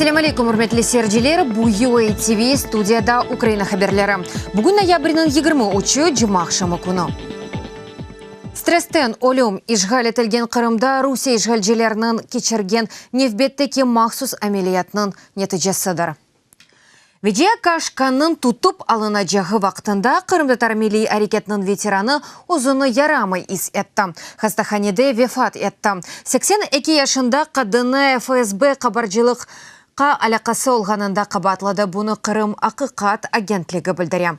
Selâm aleyküm, ürmetli seyirciler! Bu UA TV, studiyada Ukraina haberleri. Bugün noyabrniñ 23-ü, cumaaqşamı künü. Stressten ölüm, işğal etilgen Qırımda Rusiye işğalcileriniñ keçirgen nevbetteki mahsus ameliyatınıñ neticesidir. Veciye Kaşkanıñ tutıp alınacağı vaqtında qırımtatar milliy areketiniñ veteranı özüni yaramay is etti, hastahanede vefat etti. 82 yaşında qadınnı FSB qabarcılıqqa alâqası olğanında qabaatladı, bunı Qırım. Aqiqat agentligi bildire.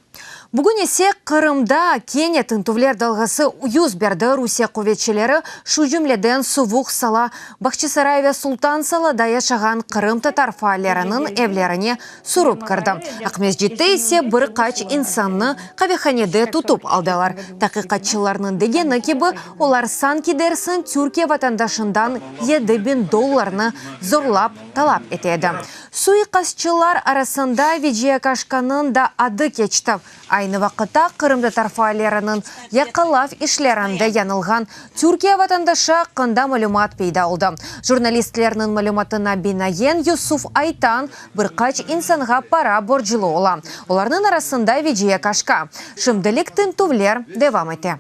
Bugün ise Qırımda kene tintüvler dalğası yüz berdi, Rusiye quvetçileri, şu cümleden Suvuq Sala, Bağçasaray ve Sultan Salada yaşağan qırımtatar faalleriniñ evlerine sürip kirdi. Aqmescitte ise bir qaç insannı qavehanede tutıp aldılar. Taqiqatçılarnıñ degeni kibi, olar sanki dersiñ Türkiye vatandaşından 7000 dollarnı zorlap talap ete edi. Suiqastçılar arasında Veciye Kaşkanıñ da adı keçti. Aynı vaqıtta qırımtatar faalleriniñ yaqalav işlerinde yanılğan Türkiye vatandaşı aqqında malümat peyda oldı. Jurnalistlerniñ malümatına binaen, Yusuf Aytan bir qaç insanğa para borclu ola, olarnıñ arasında Veciye Kaşka. Şimdilik tintüvler devam ete.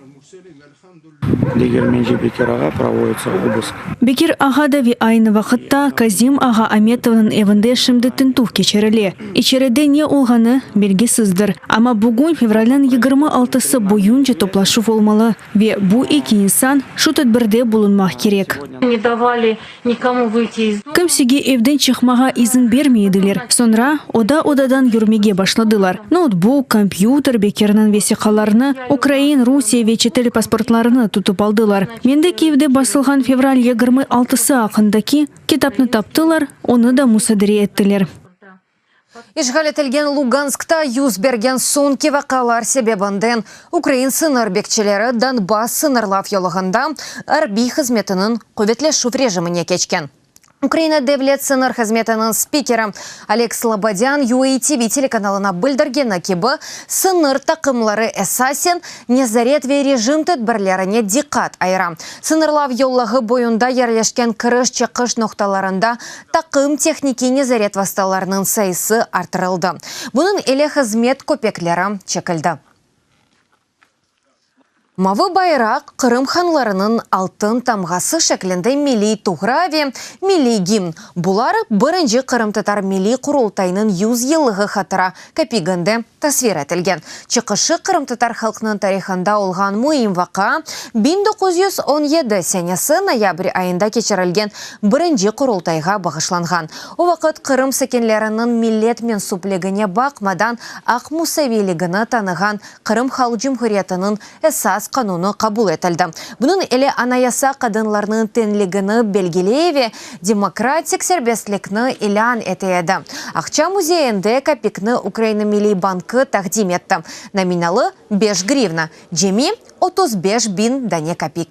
Degermenci Bekir ağa provodится obısk. Bekir ağa da ve aynı vaqıtta Kazim ağa Ametovnıñ evinde şimdi tintüv keçirile. İçeride ne olğanı belgisizdir. Amma bugün fevralniñ 26-sı boyunca toplaşuv olmalı ve bu eki insan şu tedbirde bulunmaq kerek. Ne davali nikomu vıyti iz doma. Kimsege evden çıqmağa izin bermey ediler. Soñra oda-odadan yürmege başladılar. Noutbuk, kompyuter, Bekirniñ vesiqalarını, ukrain, Rusiye ve çetel pasportlarını tutıp aldılar. Mende Kiyevde basılğan fevral 26-sı aqqındaki kitapnı taptılar, onı da musadere ettiler. İşğal etilgen Luganskta yüz bergen soñki vaqialar sebebinden ukrain sıñır bekçileri Donbass sıñırlav yolağında arbiy hızmetiniñ quvetleşüv rejimine keçken. Ukraina Devlet sıñır hızmetiniñ spikeri Oleg Slobodân UATV telekanalına bildirgeni kibi, sıñır taqımları esasen nezaret ve rejim tedbirlerine diqqat ayıra. Sıñırlav yollağı boyunda yerleşken kiriş-çıqış noqtalarında Taqım tehnikiy nezaret vastalarınıñ sayısı arttırıldı. Bunıñ ile hızmet köpekleri çekildi. Mavı bayraq, Qırım hanlarınıñ altın tamğası şeklinde milliy tuğra ve milliy gimn, bular birinci Qırımtatar Milliy Qurultaynıñ 100 yıllığı hatıra kapiginde tasvir etilgen. Çıqışı qırımtatar halqnıñ tarihında olğan müim vaqia, 1917 senesi noyabr ayında keçirilgen birinci Qurultayğa bağışlanğan. O vaqıt Qırım sakinleriniñ millet mensüpligine baqmadan aq musaviyligini tanığan Qırım Halq Cumhuriyetiniñ Esas qanunı qabul etildi. Bunıñ ile Anayasa qadınlarnıñ teñligini belgiley ve demokratik serbestlikni ilân ete edi. Aqça müzeyinde kapikni Ukraina Milliy bankı taqdim etti. Nominalı, beş grivna, cemi, 35 biñ dane kapik.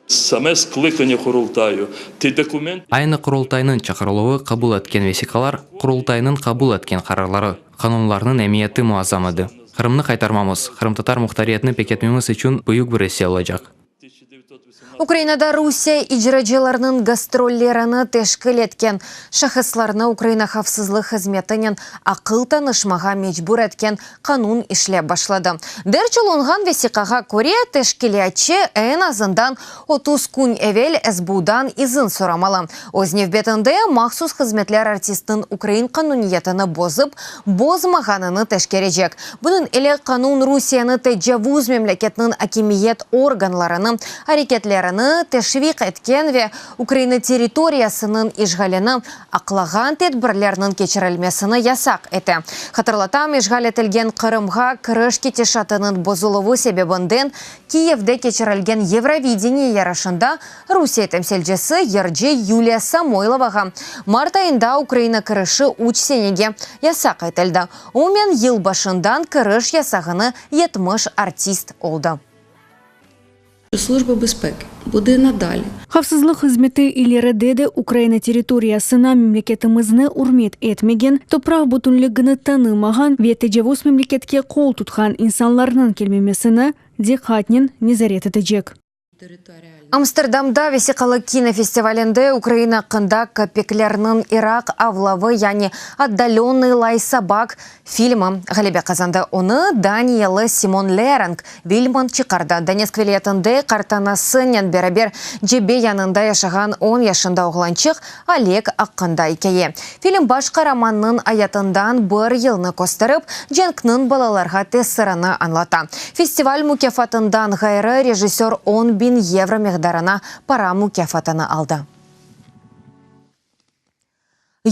Same sklıkaniya Qurultayı, ti dokument. Aynı Qurultaynıñ çağırıluvı qabul etken vesiqalar, Qurultaynıñ qabul etken qararları, qanunlarnıñ emiyeti muazzam edi. Qırımnı qaytarmamız, qırımtatar muhtariyetini pekitmemiz içün büyük bir isse olacaq. Ukrainada Rusiye icracılarınıñ gastrollerini teşkil etken şahıslarnı Ukraina havfsızlıq hızmetinen aqıl tanışmağa mecbur etken qanun işlep başladı. Derc olunğan vesiqağa köre, teşkilâtçı eñ azından 30 kün evel SBUdan izin soramalı. Öz nevbetinde, mahsus hızmetler artistniñ ukrain qanuniyetini bozıp bozmağanını teşkerecek. Bunıñ ile qanun Rusiyeni tecavuz memleketniñ akimiyet organlarını areketlerini teşviq etken ve Ukraina territoriyasınıñ işğalini aqlağan tedbirlerniñ keçirilmesini yasaq ete. Hatırlatam, işğal etilgen Qırımğa kiriş ketişatınıñ bozuluvı sebebinden Kiyevde keçirilgen Yevrovideniye yarışında Rusiye temsilcisi yırcı Yuliya Samoylovağa mart ayında Ukraina kirişi üç senege yasaq etildi. Umumen yıl başından kiriş yasağını 70 artist oldı. Slujba bezpeki bude nadali. Havfsızlıq hızmeti ileride de Ukraina territoriyasına memleketimizni ürmet etmegen, topraq bütünligini tanımağan ve tecavuz memleketke qol tutqan insanlarnıñ kelmemesini diqqatnen nezaret etecek. Amsterdamda vesiqalı kino festivalinde Ukraina aqqında Köpeklerniñ İraq avlavı, yani Otdalönnıy lay sobak filmi ğalebe qazandı. Onı daniyalı Simon Lerang Vilman çıqardı. Donetsk vilâyetinde qartanasınen beraber cebe yanında yaşağan on yaşında oğlançıq Oleg aqqında ikâye. Film baş qaramannıñ ayatından bir yılnı kösterip, cenkniñ balalarğa tesirini añlata. Festival mukâfatından ğayrı, rejissör 10.000 yevro miqdarına para mukâfatını aldı.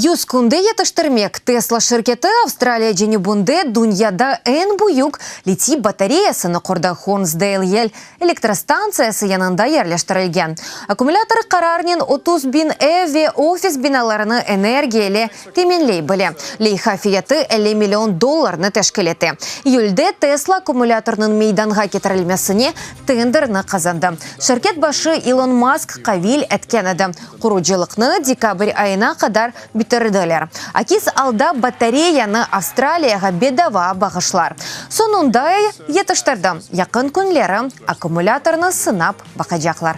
Yüz künde yetiştirmek, Tesla şirketi Avstraliya cenübinde dünyada eñ büyük litiy batareyasını qurdı, Hornsdale yel elektrostantsiyası yanında yerleştirilgen. Akkumulâtor qararnen 30.000 ev ve ofis binalarını energiya ile teminley bile. Leyha fiyatı 50 million dollarnı teşkil ete. İyülde Tesla akkumulâtornıñ meydanğa ketirilmesine tenderni qazandı. Şirket başı İlon Mask qavil etken edi. Qurucılıqnı dekabr ayına qadar bitirdiler. Akis alda batareyanı Avstraliyağa bedava bağışlar. Soñunda yetiştirdi. Yaqın künleri akkumulâtornı sınap baqacaqlar.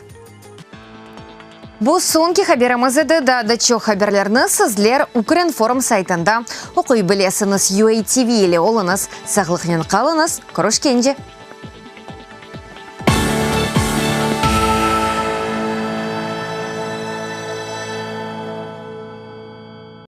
Bu soñki haberimiz edi. Daa da çoq haberlerni sizler Ukrinform saytında oquy bilesiñiz. UATV ile oluñız, sağlıqnen qalıñız, körüşkence!